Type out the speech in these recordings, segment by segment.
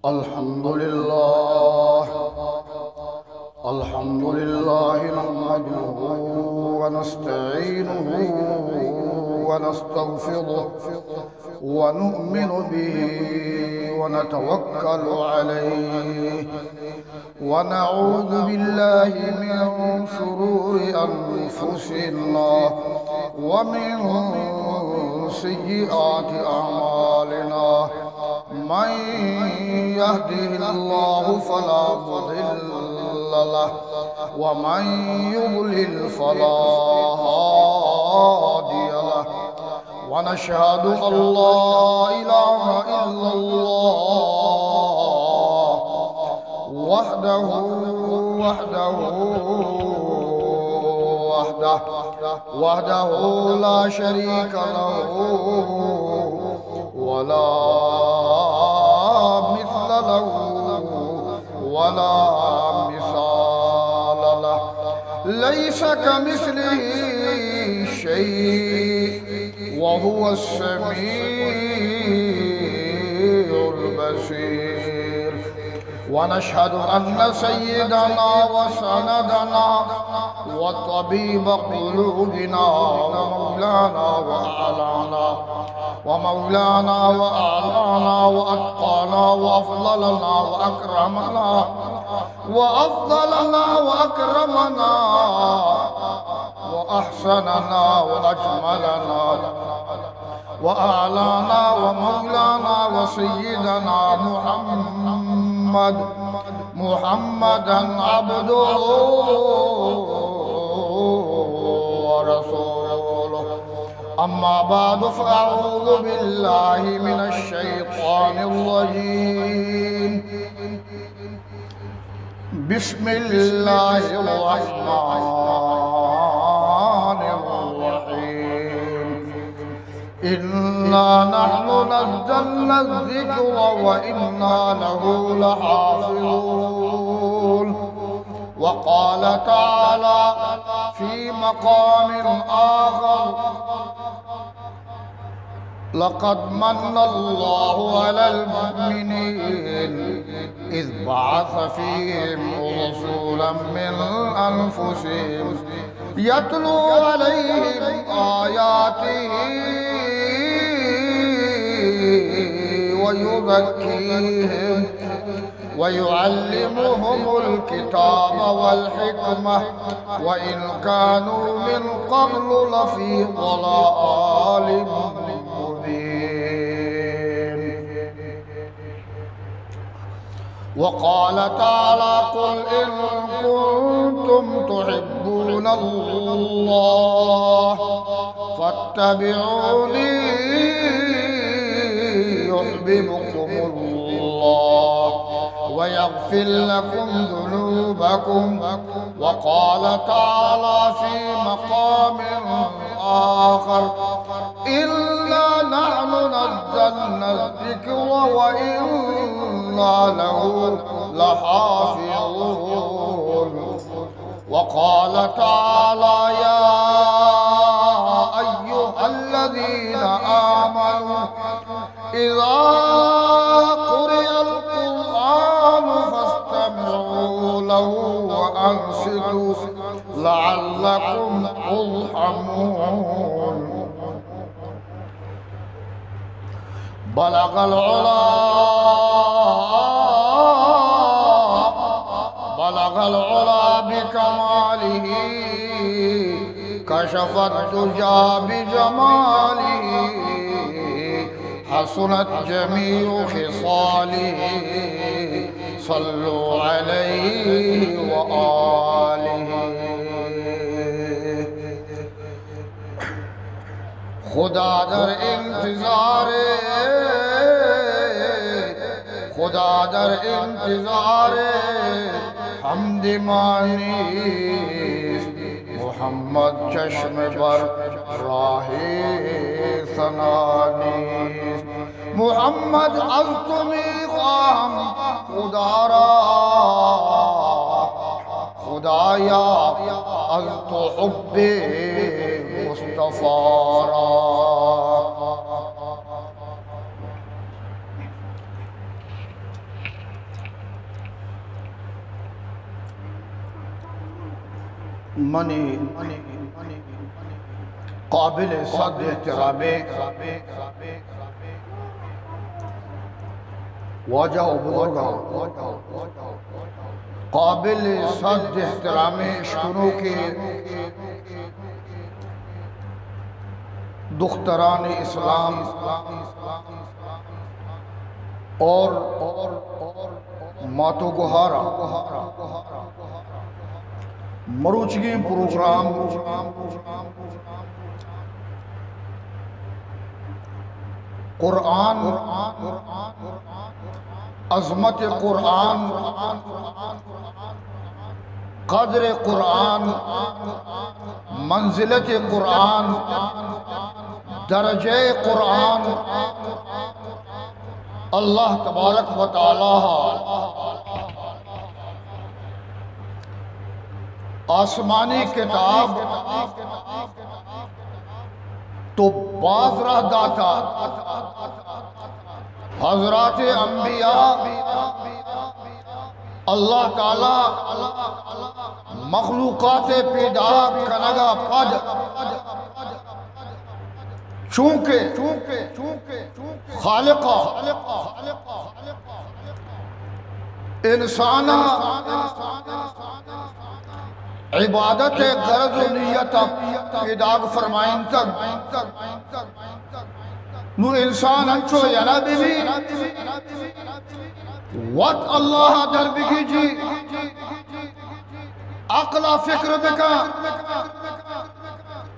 الحمد لله. الحمد لله نحمده ونستعينه ونستغفره ونؤمن به ونتوكل عليه ونعوذ بالله من شرور أنفسنا ومن سيئات أعمالنا. من يهده الله فلا مضل له ومن يضلل فلا هادي له. ونشهد أن لا إله إلا الله وحده، وحده، وحده، وحده لا شريك له ولا مثل له ولا مثال له. ليس كمثله شيء وهو السميع البصير. ونشهد أن سيدنا وسندنا وطبيب قلوبنا ومولانا وأعلانا، ومولانا وأعلانا وأتقانا وأفضلنا وأكرمنا، وأفضلنا وأكرمنا وأحسننا وأجملنا وأعلانا ومولانا وسيدنا محمد، محمدا عبده ورسوله. أما بعد، فأعوذ بالله من الشيطان الرجيم. بسم الله الرحمن الرحيم. إنا نحن نزلنا الذكر وإنا له لحافظون. وقال تعالى في مقام آخر: لقد من الله على المؤمنين إذ بعث فيهم رسولا من أنفسهم يتلو عليهم آياته ويزكيهم ويعلمهم الكتاب والحكمة وإن كانوا من قبل لفي ضلال مبين. وقال تعالى: قل إن كنتم تحبون الله فاتبعوني يحببكم الله ويغفر لكم ذنوبكم. وقال تعالى في مقام آخر: إنا نحن نزلنا الذكر وإنا له لحافظون. وقال تعالى: يا أيها الذين آمنوا إذا قرئ القرآن فاستمعوا له وأنصتوا لعلكم ترحمون. بلغ العلا، بلغ العلا بكماله، كشف الدجى بجماله، حسنت جميع خصاله، صلوا عليه وآله. خدا در انتظار، خدا در انتظار حمد ما نیست. محمد چشم بر راه ثنا نیست. محمد از تو می‌خواهم خدا را، خدایا از تو حب مصطفی را. منی قابل صد احترامیں واجہ و بزرگاں، قابل صد احترامیں اشکنوکیں دختران اسلام اور مات و گہاراں، مروچیگیں پروگرام قرآن، عظمت قرآن، قدر قرآن، منزلت قرآن، درجہ قرآن، اللہ تبارک و تعالی آسمانی کتاب تو باز راہ داتا۔ حضرات انبیاء اللہ تعالی مخلوقات پیدا کنگا پد، چونکہ خالق انسان عبادت غرض و نیت پیداگ فرمائنتگ، نو انسان انچو یلا بی، وت اللہ در بگیجی، عقل فکر بکن،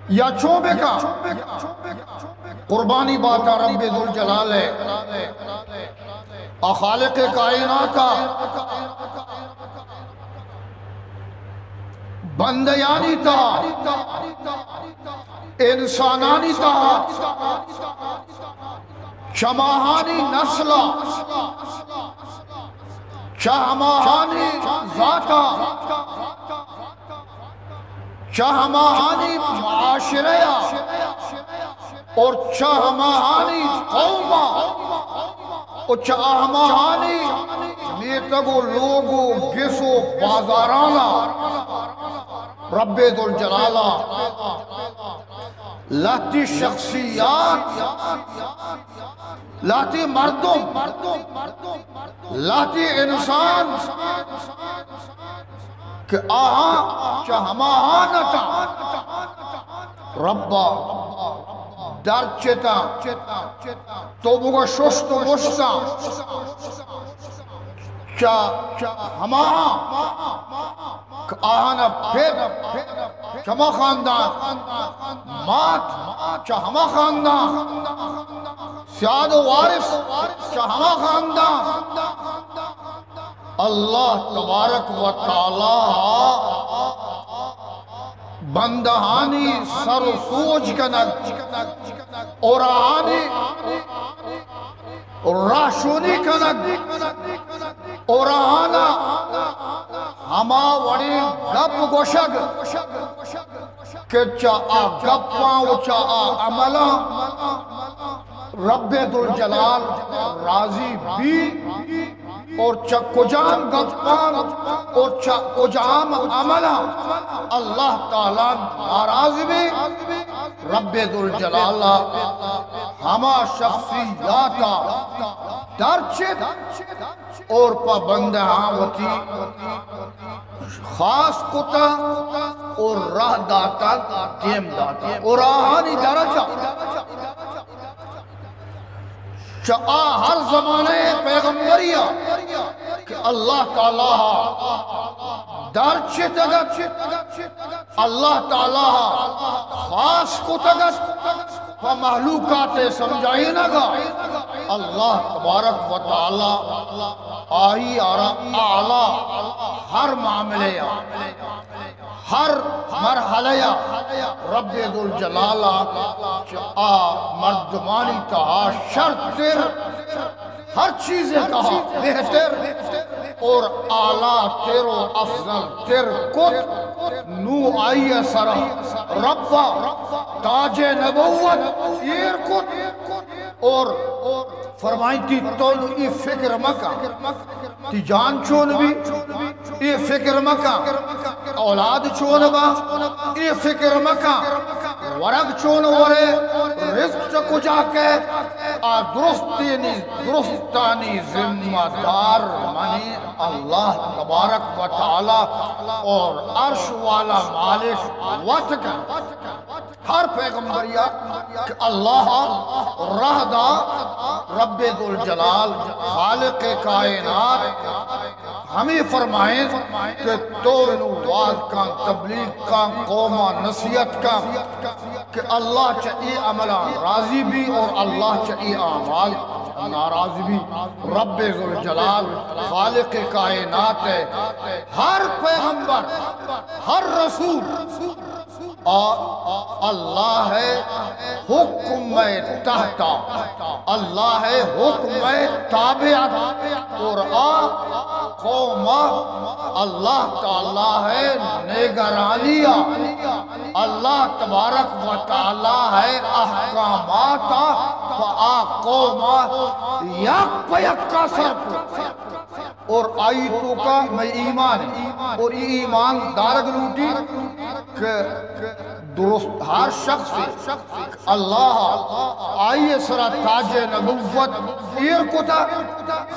یا چون بکن؟ قربانی باتا رب ذوالجلال ہے، آ خالق کائنات، بندیانی تہا، انسانانی تہا، چماہانی نسل، چہ ہماہانی ذاتا، چہ ہماہانی معاشرہ ءَ اور چہ ہماہانی قوم ءَ اور چہ ہماہانی میتگ و لوگ و گس و بازارانا رب ذوالجلالا لہتی شخصیات، لہتی مردم، لہتی انسان کہ آہاں چہ ہماہان اتاں، ربا درچتاں، تو بگو ششت و مشتاں چہ ہماہان کہ آہانا پت چہ ہما خاندان، مات چہ ہما خاندان، سیاد و وارث چہ ہما خاندان۔ اللہ تبارک و تعالی بندہانی سر و سوج کنگ اور آہانی راہشونی کنگ اور آہانا ہما وڑیں گپ گوشگ کہ چہ آ گپاں و چہ آ عملاں رب ذوالجلال راضی بی اور چہ کجام گپاں اور چہ کجام عملاں اللہ تعالی ناراض بی، رب ذوالجلال ہما شخصیاتا درچت اور پہ بندہاں وتی خاص کتا اور راہ داتا، دیم داتا اور آہانی درجہ چہ آ ہر زمانہ پیغمبریا کہ اللہ تعالی درچتگت، اللہ تعالی خاص کتگت، پہ مخلوقات سمجھائینگا اللہ تبارک و تعالی آئی آرا اعلی ہر معاملے، ہر مرحلہ رب ذوالجلال چہ آ مردمانی تہا شرتر، ہر چیز تہا بہتر اور اعلی تر و افضل تر کت۔ نو آئی سرا رب تاج نبوت ایر کت۔ اور فرمائیں، تی تو نو اے فکر مکن، تی جان چون بی، اے فکر مکن، اولاد چون با، اے فکر مکن، ورگ چون ورے، رزق چہ کجا کئے، آ درستینی، درستانی ذمہ دار منی اللہ تبارک و تعالی اور عرش والا مالک وت کن۔ ہر پیغمبریا کہ اللہ راہ دا، رب ذوالجلال، خالق کائنات، ہمیں فرمائیں کہ تو نو وعظ کن، تبلیغ کن، قوما نصیحت کن کہ اللہ چہ اے عملاں راضی بی اور اللہ چہ اے اعمال ناراض بی۔ رب ذوالجلال، خالق کائنات ہے۔ ہر پیغمبر، ہر رسول آ اللہ ءِ حکم ءِ تحت، اللہ ءِ حکم ءِ تابع ات اور آ قوم ءَ اللہ تعالی ءِ نگرانی ءَ، اللہ تبارک و تعالی ءِ احکامات ءَ پہ آ قوم ءَ یک پہ یکا سر کت۔ اور آئی توکا مئے ایمان ہے۔ اور ای ایمان دارگ لوٹی کہ درست ہر شخص اللہ آئی سرا تاج نبوت ایر کتا،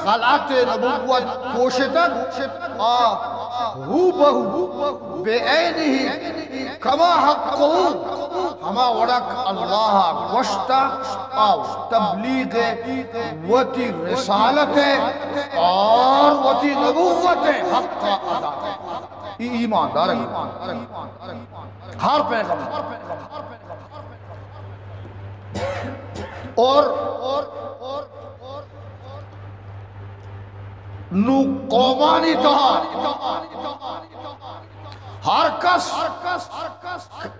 خلعت نبوت پوشتگ، آ ہو بہو بے عینہ کما حقہ، ہما وڑا کہ اللہ گوشتا، آ تبلیغ وتی رسالت اور وتی نبوت حق ادا۔ ای ایمان دارگ ہر پیغمبر اور نو قومانی تہا ہر کس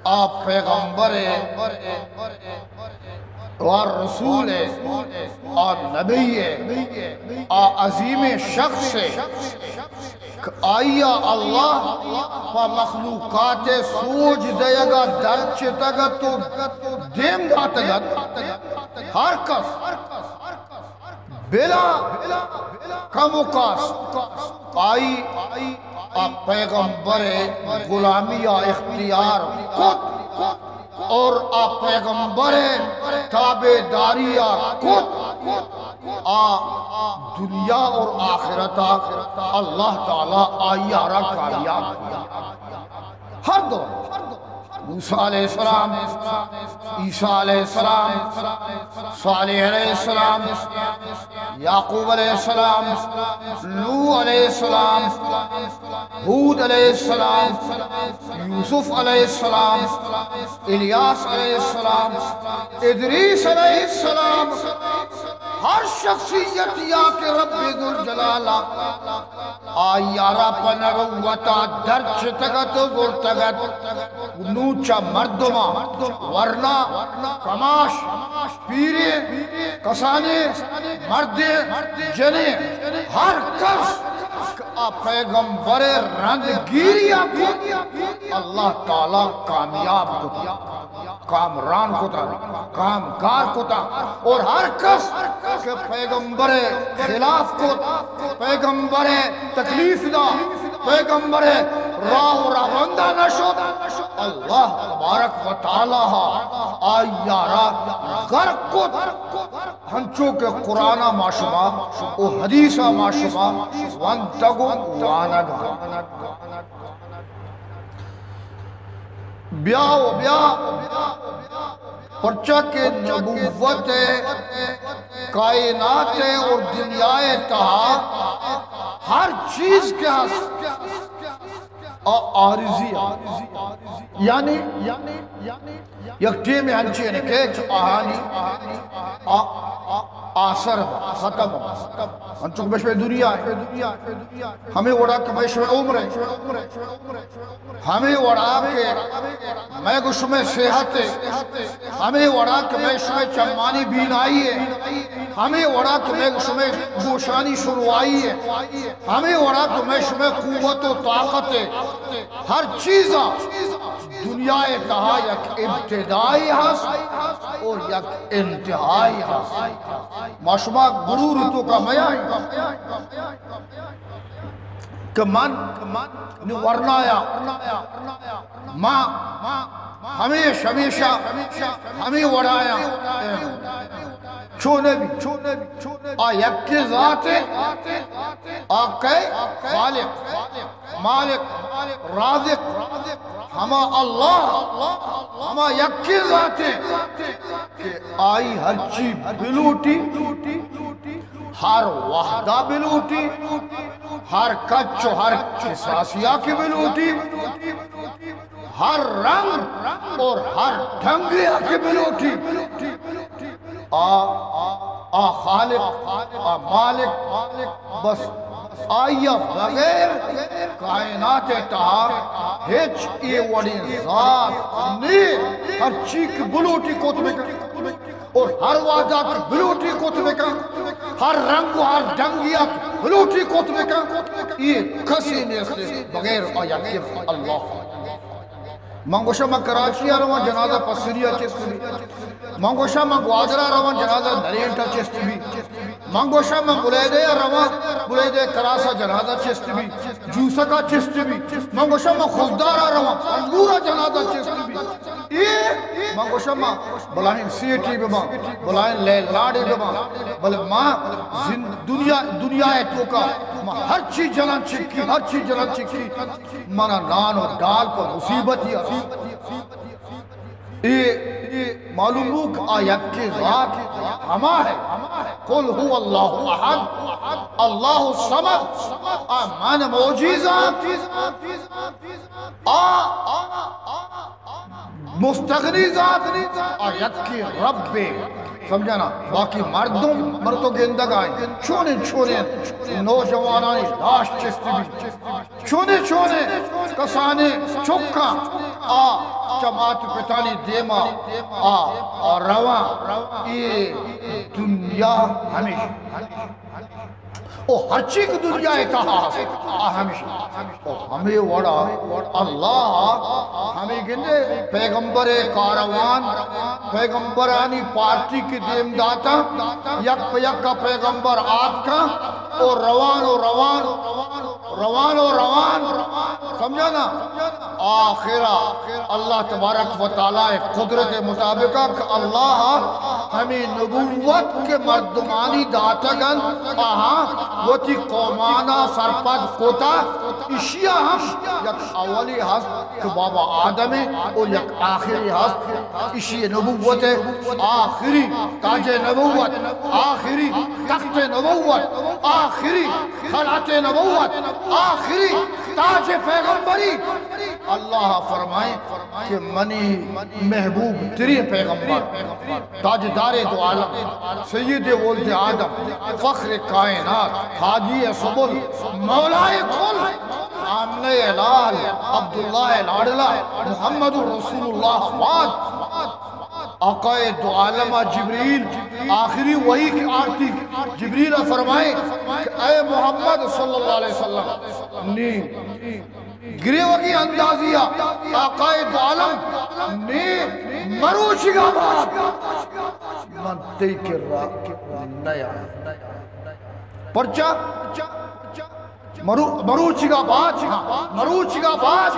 آ پیغمبر و رسول، آ نبی، آ عظیم شخص کہ آئی ءَ اللہ پہ مخلوقات سوج دئیگ ءَ درچتگ ات و دیم داتگ ات۔ ہر کس بلا کم و کاس آئی ءَ پیغمبر ءِ غلامی ءَ اختیار کت اور آ پیغمبر ءِ تابعداری ءَ کت، آ دنیا اور آخرت ءَ اللہ تعالی آئی ءَ را کامیاب کت۔ ہر دو، موسیٰ علیہ السلام، عیسیٰ علیہ السلام، صالح علیہ السلام، یعقوب علیہ السلام، نوح علیہ السلام، ہود علیہ السلام، یوسف علیہ السلام، الیاس علیہ السلام، ادریس علیہ السلام، ہر شخصیت یا کہ رب ذوالجلال آئی ءَ را پہ نبوت ءَ درچتگ ات و زرتگ ات، نوں چہ مردماں ورنا، کماش، پیریں، کسانیں، مردیں، جنیں، ہر کس کہ آ پیغمبر ءِ رندگیری ءَ کت، اللہ تعالی کامیاب کت۔ کامران کتا، کامگار کتا، اور ہر کس کہ پیغمبر ءِ خلاف کت، پیغمبر ءِ تکلیف دا، پیغمبر ءِ راہ و رہبند ءَ نہ شت، اللہ تبارک و تعالی آئی ءَ را غرق کت۔ ہنچو کہ قرآن ءَ ما شما و حدیث ءَ ما شما ونتگ و وانگ ءَ۔ بیا و بیا، پرچا کہ نبوت ءِ کائنات ءِ اور دنیا ءِ تہا ہر چیز کہ ہست، آ عارضی ءَ، یعنی یک ٹیم انچیں کہ آہانی آ آسر با، ختم با۔ انچو کہ مئے شمئے دنیا ہے، ہمے وڑا کہ مئے شمئے عمر ہے، ہمے وڑا کہ مئے گو شمئے صحت ہے، ہمے وڑا کہ مئے شمئے چمانی بینائی ہے، ہمے وڑا کہ مئے گو شمئے گوشانی شنوائی ہے، ہمے وڑا کہ مئے شمئے قوت و طاقت ہے۔ ہر چیزا دنیا ء تہا یک ابتدائی ہست اور یک انتہائی ہست۔ ما شما غرور توکا میائیں کہ من نی ورنایا، ما ہمیش ہمیشہ ہمے وڑایا۔ چو نبی، آ یکے ذات ہے، آ کئے؟ خالق، مالک، رازق، ہما اللہ، ہما یکے ذات ہے کہ آئی ہرچی بلوٹی، ہر وہدا بلوٹی، ہر کچ و ہر کساسیا کہ بلوٹی، ہر رنگ اور ہر ڈھنگیا کہ بلوٹی، آ، آ خالق، آ مالک، بس آئی ء بغیر کائنات ء تہا ہچ اے وڑیں ذات نے۔ ہر چی کہ بلوٹی کت بکن اور ہر وہدا کہ بلوٹی کت بکن، ہر رنگ و ہر ڈنگیا کہ بلوٹی کت بکن، اے کسی نیست بغیر آ یکیں اللہ۔ من گوشاں، من کراچی ء رواں، جنازہ پسنی ء چست بی۔ من گوشاں، من گوادر ء رواں، جنازہ نرینٹ ء چست بی۔ من گوشاں، من بلیدہ ء رواں، بلیدہ ء کراس ء جنازہ چست بی، جوسک ء چست بی۔ من گوشاں، من خضدار ء رواں، پنجگور ء جنازہ چست بی۔ اے من گوشاں، من بلاہیں سیٹی بباں، بلاہیں لینڈ لارڈے بباں، بلے ما زند-، دنیا، دنیا ء توکا ما ہرچی جناں چکی، ہرچی جناں چکی، منا نان و ڈال پہ مصیبتی است۔ اے معلوم بو کہ آ یکیں ذات ہما ہے۔ قل هو الله احد، الله الصمد، آ من معجزات، آ مستغنی ذات، آ یکیں رب۔ سمجھانا؟ باقی مردم مردو گندگ آئیں، چونیں چونیں نوجوانانی لاش چست بی، چونیں چونیں کسانیں چکاں آ چہ مات پتانی دیما آ، آ رواں۔ اے دنیا ہمیش او ہرچی کہ دنیا ء تہا است، آ ہمیش۔ او ہمے وڑا اللہ ہمے گندے پیغمبر کاروان، پیغمبرانی پارٹی کہ دیم داتا، یک پہ یک پیغمبر آتکا او روان او روان، روان او روان، سمجھانا؟ آخرا اللہ تبارک و تعالی قدرت مطابق کہ اللہ ہمیں نبوت کے مردمانی داتگن، آہاں وتی قومانا سرپد کوتا۔ اشیا ہم یک اولی ہست کہ بابا آدم ہے اور یک آخری ہست۔ اشی نبوت ہے آخری، تاج نبوت آخری، تخت نبوت آخری، خلعت نبوت آخری، تاج پیغمبری۔ اللہ فرمائیں کہ منی محبوب ترین پیغمبر، تاجدار دو عالم، سید ولد آدم، فخر کائنات، ہادی سبل، مولائے کل، آمنہ لال، عبداللہ لاڈلا، محمد رسول اللہ آباد۔ آقائے دو عالم جبریل آخری وحی کی آرتی، جبریل فرمائے کہ اے محمد صلی اللہ علیہ وسلم، نی گریوگی اندازیا آقائے دو عالم، نی مروچیگا بعد من تئی کرا نیا۔ پرچا؟ مرو-، مروچیگا بعد، مروچیگا بعد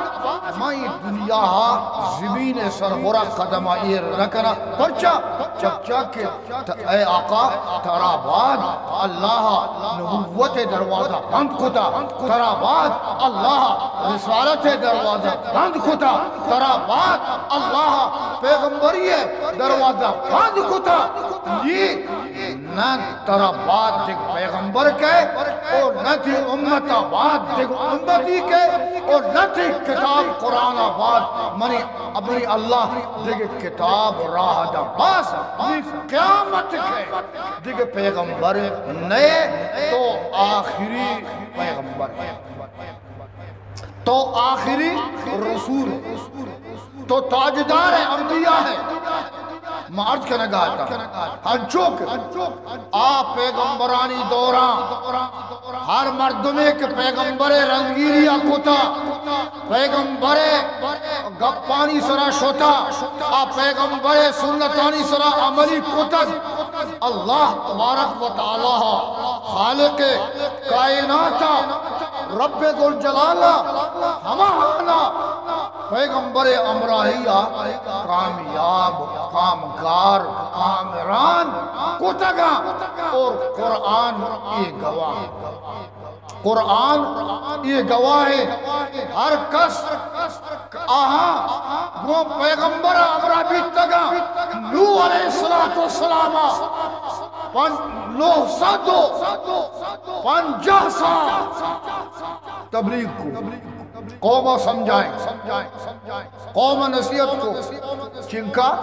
من اے دنیا ء زمین ء سربرا قدم ایر نہ کناں۔ پرچا؟ پرچا کہ ت-، اے آقا، ترا بعد اللہ نبوت ء دروازہ بند کتا، ترا بعد اللہ رسالت ء دروازہ بند کتا، ترا بعد اللہ پیغمبری ء دروازہ بند کتا۔ یہ نہ ترا بعد دگہ پیغمبر کئے، او نہ تئی امت ءَ بعد دگہ امتی کئے، او نہ تئی کتاب قرآن ءَ بعد منی، منی اللہ دگہ کتاب راہ داں۔ بس نی قیامت کئے، دگہ پیغمبر نئے، تو آخری پیغمبر ئے۔ تو آخری رسول ئے، تو تاجدار انبیاء ئے۔ ما عرض کنگا اتاں، ہنچو کہ آ پیغمبرانی دوراں ہر مردمے کہ پیغمبر ءِ رندگیری ءَ کتا، پیغمبر ءِ گپانی سرا شتا، آ پیغمبر ءِ سنتانی سرا عملی کتگ، اللہ تبارک و تعالی، خالق کائنات، رب ذوالجلال، ہما آنا پیغمبر ءِ ہمراہی ءَ کامیاب، کامگار، کامران کتگاں۔ اور قرآن اے گواہ، قرآن اے گواہ ئے۔ ہر کس آہاں گوں پیغمبر ءَ ہمراہ بیتگاں۔ نوح علیہ الصلوۃ والسلام ءَ پن-، نو سد و پنجاہ سال تبلیغ کو، قوم ءَ سمجھائیں، قوم ءَ نصیحت کو، چنکا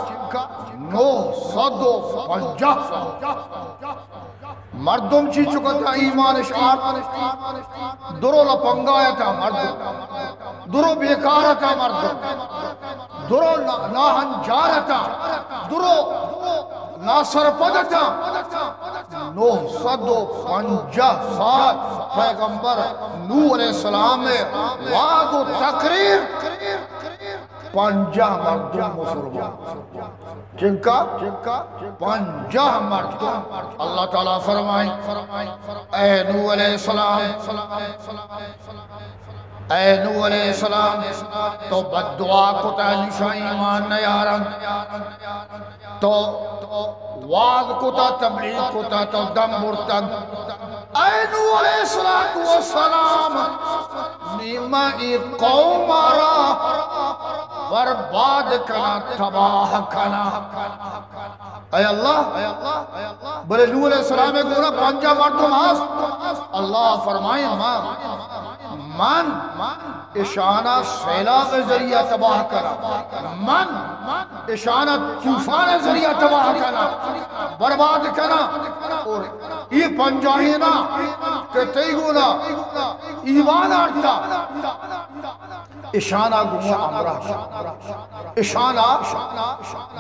نو سد و پنجاہ سال۔ مردم چی چکتا ایمان شار، درو لپنگا اتاں مردم، درو بیکار اتاں مردم، درو نا-، ناہنجار اتاں، درو ناسرپد اتاں۔ نو سد و پنجاہ سال پیغمبر نوح علیہ السلام ءِ وعظ و تقریر، پنجاہ مردم مسلمان۔ چنکا؟ پنجاہ مردم۔ اللہ تعالی فرمائیں، اے نوح علیہ السلام، اے نوح علیہ السلام، تو بددعا کتا، نشان ایمان نیارن۔ تو وعظ کتا، تبلیغ کتا، تو دم برتگ۔ اے نوح علیہ الصلوۃ والسلام، نی ما اے قوم ءَ را برباد کنا، تباہ کنا۔ اے اللہ، بلے نوح علیہ السلام ءِ گورا پنجاہ مردم ہست۔ اللہ فرمائیں، ما، من اشانا سیلاب ءِ ذریعہ تباہ کنا، من اشانا طوفان ءِ ذریعہ تباہ کنا، برباد کنا۔ اور اے پنجاہینا کہ تئی گونا ایمان آرتا، اشانا گوں ہمراہ کن، اشانا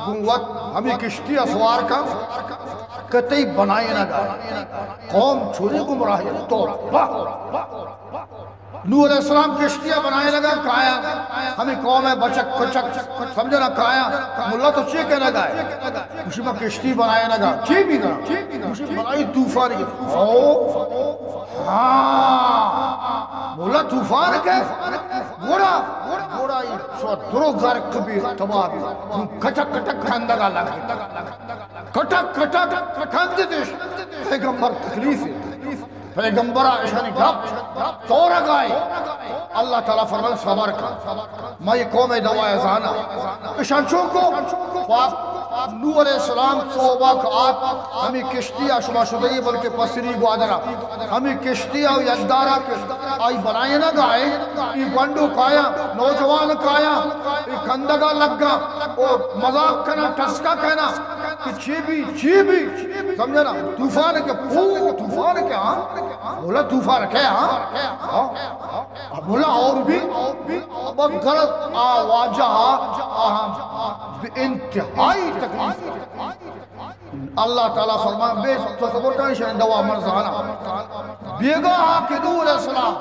گوں وت ہمے کشتی ءَ سوار کن کہ تئی بنائینگ ءَ قوم چوری گمراہی۔ توبہ۔ نوح علیہ السلام کشتی ءَ بنائینگ ءَ کایاں، ہمے قوم ءِ بچک کچک سمجھنا کایاں، ملا تو چی کنگ ءَ ئے؟ گوشی، ما کشتی بنائینگ ءَ۔ چی بی کنا؟ گوشی، بلائی طوفان کی۔ او، ہاں، ملا طوفان کے؟ گوڑا، گوڑا ای چو درو غرق بی، تباہ بی۔ کٹک کٹک کندگا لگ۔ کٹک کٹک کندتش۔ پیغمبر تکلیف ہے۔ پیغمبرا اشانی گپ تورگ ءَ ئے۔ اللہ تعالی فرمان، صبر کن، ما اے قوم ءِ دوا ءَ زاناں۔ اشان چون کو؟ پاک نوح علیہ السلام توبہ کہ آت، ہمے کشتی ءَ، شما شدگی بلکہ پسنی گوادر ءَ، ہمے کشتی ءَ یلدارا کہ آئی بنائینگ ءَ ئے، اے گونڈو کایاں، نوجوان کایاں، اے کندگ ءَ لگاں، او مذاق کناں، ٹسکا کناں کہ چی بی، چی بی، سمجھنا؟ طوفان کے، پو، طوفان کے، ہاں؟ مولا طوفان کے، ہاں؟ ہاں؟ مولا اور بی، بس غرض آ واجہ، آ، آ، بے انتہائی تکلیف۔ اللہ تعالی فرمان، بے تصور کن، شان دوا من زاناں۔ بیگاہ کہ نوح علیہ السلام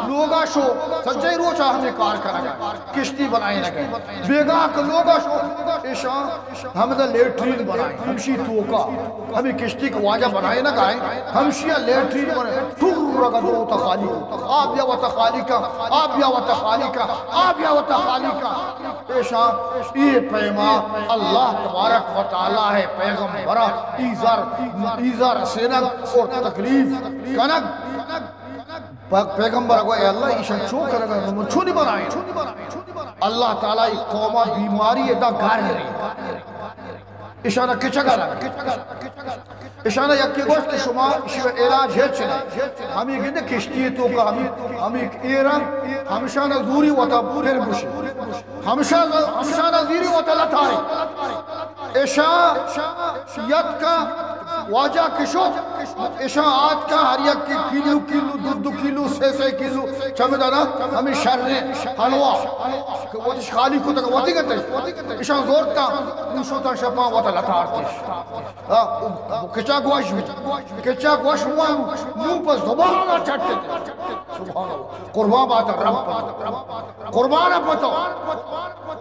لوگا شو، سجے روچا ہمے کار کنگا، کشتی بنائینگا۔ بیگاہ کہ لوگا شو، ایشاں ہمدا لیٹرین بنائیں، ہمشی توکا، ہمے کشتی کہ واجہ بنائینگا ئے، ہمشی لیٹرین بنائیں، ٹر رگا دو تا خالی، آ بیا وتا خالی کا، آ بیا وتا خالی کا، آ بیا وتا خالی کا۔ ایشاں اے پیما اللہ تبارک و تعالی ءِ پیغمبرا ایزار، ایزار رسینگ اور تکلیف کنگ۔ پہ-، پیغمبر گو، اے اللہ، ایشاں چون کنگ ءَ، من چونی بنائیں؟ اللہ تعالی ءِ قوما بیماری ادا گار ہے۔ ایشانا کچگا لگ۔ اشانا یکے گوشت کہ شما اشی علاج ہچ نہ، ہمے گندے کشتی توکا ہمے، ہمے ایرا، ہمشانا زوری وتا پر بشی، ہمشا، ہمشانا زوری وتا لتاری۔ اشاں یتکاں واجہ کشو، اشاں آتکاں ہر یک کلو کلو، دو دو کلو، سے سے کلو چمدانا ہمے شریں حلوا کہ وتش خالی کتگ، وتی گتش، اشاں زورتاں، نوں شتاں شپاں وتا لتارتش۔ آ، کچا گوش، کچا گوش وان، نوں پہ زبان چٹت۔ سبحان اللہ۔ قربان بات رب پتو۔ قربان پتو۔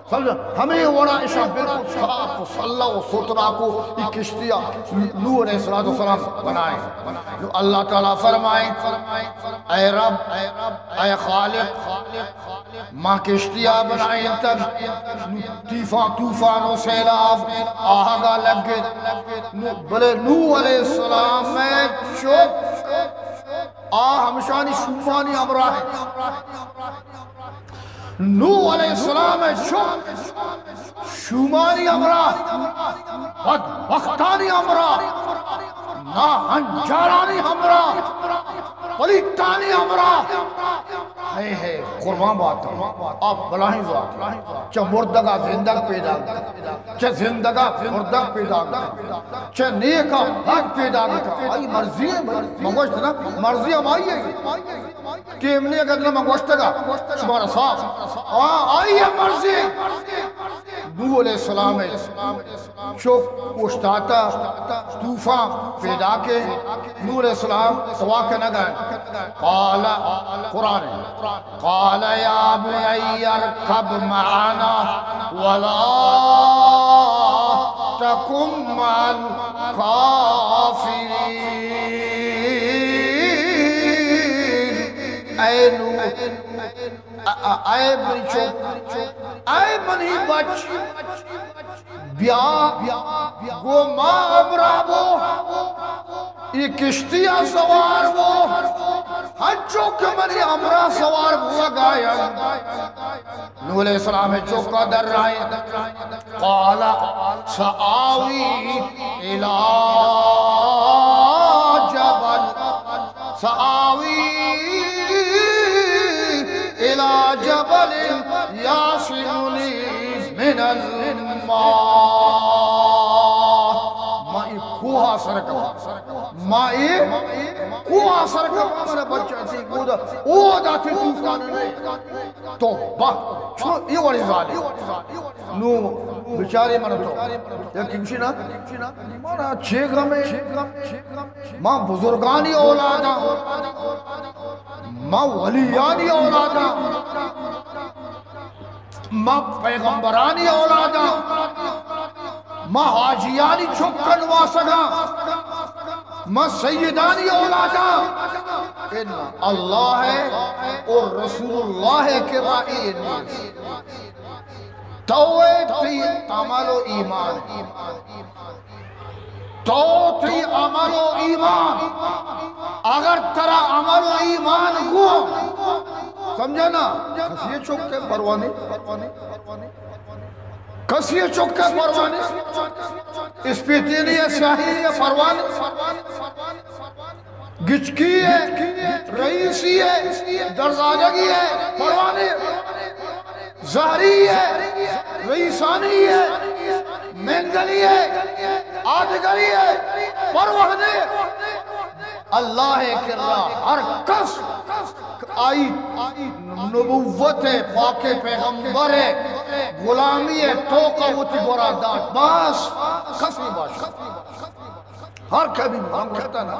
سمجھا؟ ہمے وڑا اشاں بالکل صاف و سلہ و سترا کو ای کشتیا نوح علیہ الصلوۃ والسلام بنائیں۔ نو اللہ تعالی فرمائیں، اے رب، اے خالق، ما کشتیا بنائیں تب نو طوفان، طوفان و سیلاب آہگا لگت۔ نو بلے نوح علیہ السلام میں چک آ ہمشانی شومانی ہمراہ انت۔ نوح علیہ السلام ء چک شومانی ہمراہ، بدبختانی ہمراہ، ناہنجارانی ہمراہ، پلیتانی ہمراہ۔ ہے ہے، قربان باتاں۔ آپ بلاہیں ذات۔ چہ مردگا زندگ پیدا، چہ زندگا مردگ پیدا، چہ نیکا بد پیدا۔ آئی مرضی ہے بھائی، من گوشت نا، مرضی ہم آئی ہے۔ کہ امنی اگر نہ من گوشتگا، شمارا صاف۔ آ، آئی ہے مرضی۔ نوح علیہ السلام ہے۔ چک اوشتاتا، طوفان پیدا کے، نوح علیہ السلام سوا کنگا۔ قال، قرآن، قال يا بني اركب معنا ولا تكن مع الكافرين۔ اے نوح، اے، اے منی چک، اے منی بچ، بیا گو ما ہمراہ بو، ای کشتی ء سوار بو، ہنچو کہ منی ہمراہ سوار بوگا انت۔ نوح علیہ السلام چکا در رائے، قال سآوی الی جبل، سآوی الی جبل یعصمنی من الماء۔ ما ای کوہ سر کپاں، ما ای کوہ سر کپاں، من بچا سی کودا، او داتی طوفان نے۔ توبہ، چو ای وڑی ظالم۔ نو بیچارے من تو۔ یا کمشی نا، مارا چے غمے، ما بزرگانی اولاداں، ما ولیانی اولاداں، ما پیغمبرانی اولاداں، ما حاجیانی چکن واسگاں، ما سیدانی اولاداں۔ ان اللہ ہے اور رسول اللہ کے رائی نیست۔ تو ء تئی عمل و ایمان، تو تئی عمل و ایمان، اگر ترا عمل و ایمان گوں، سمجھا نا، کسی چک ء پرواہ نہیں، کسی چک ء پرواہ نہیں، اسپیتینی ء سیاہی ء پرواہ نہیں۔ گچکی ء، رئیسی ء، درزادگی ء، پروانے، زہری ء، رئیسانی ء، مینگلی ء، آدگری ء، پروانے۔ اللہ ء کرا ہر کس آئی نبوت ء، پاک پیغمبر ء، غلامی ء توکا وتی گورا دات، بس کسی باش، ہر کبھی ہم کرتا نا۔